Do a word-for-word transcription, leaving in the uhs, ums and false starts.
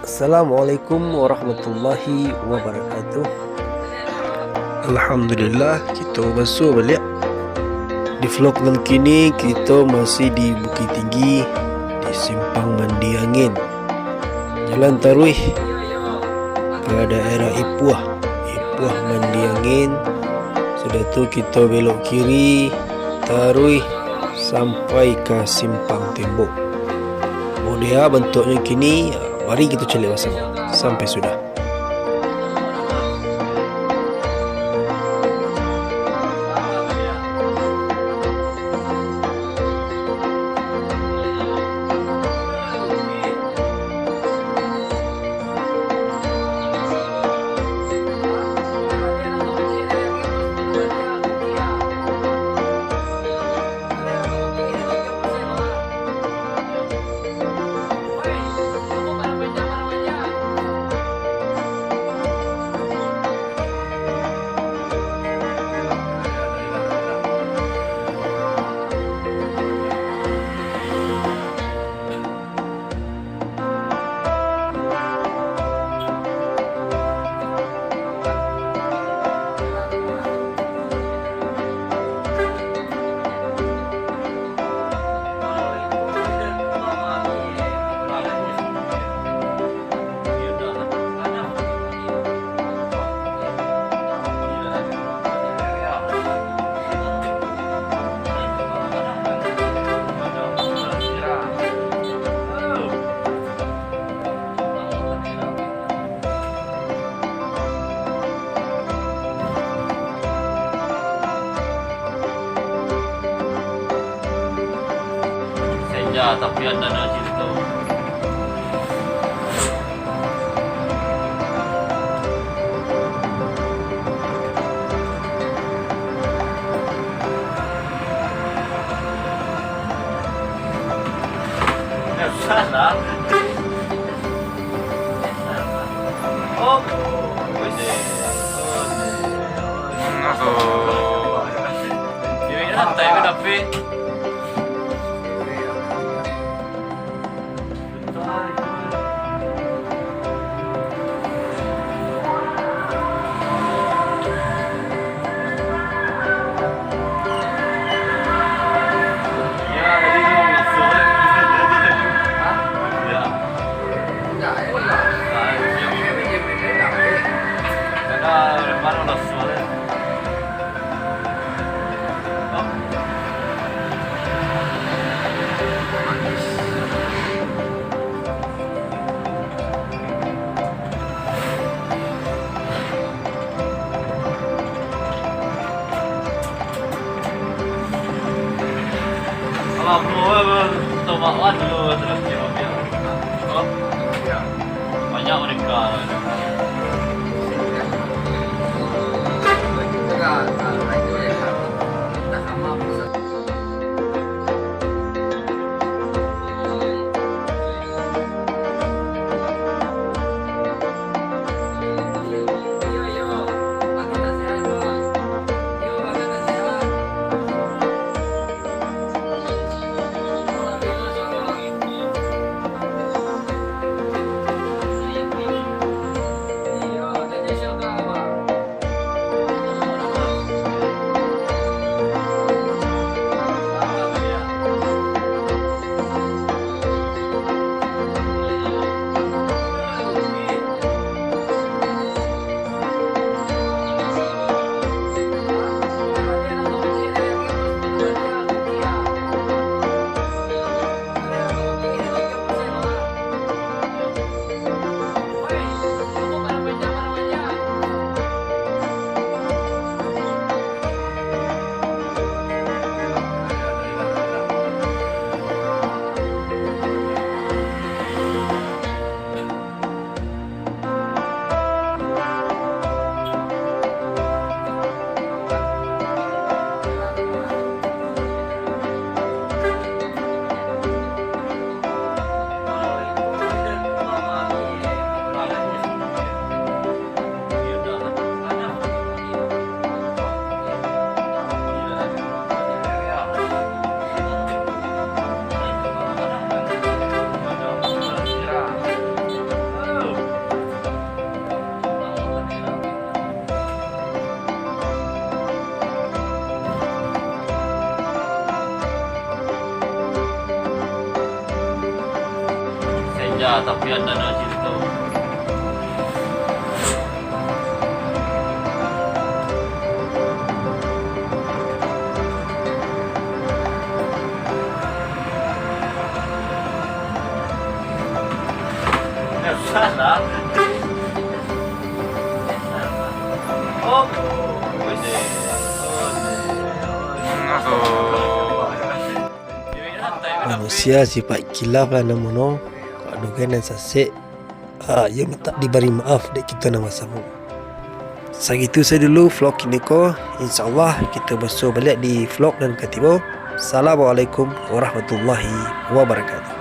Assalamualaikum warahmatullahi wabarakatuh. Alhamdulillah, kito basuo baliak. Di vlog nan kini, kito masih di Bukittinggi, di Simpang Mandi Angin. Jalan taruih ka daerah Ipuah, Ipuah Mandi Angin. Sudah tu, kito belok kiri, taruih sampai ka Simpang Tembok. Model bantuaknyo kini, mari kito caliak basamo sampai sudah. Senja, tapi ado nan cinto. Salah. Oh, santai ko tapi. Kalau perlu, eh, tomak wan dulu, terus dia ambil. Oh, ya. Banyak mereka. Ya, tapi ado nan cerito. Manusia sifat kilaf lah namono. Kok ado gai nan sasek, ah, iyo mintak dibari maaf dek kito nan basamo. Sagitu sajo dulu vlog kini ko. InsyaAllah, kito basuo baliak di vlog nan ka tibo. Assalamualaikum warahmatullahi wabarakatuh.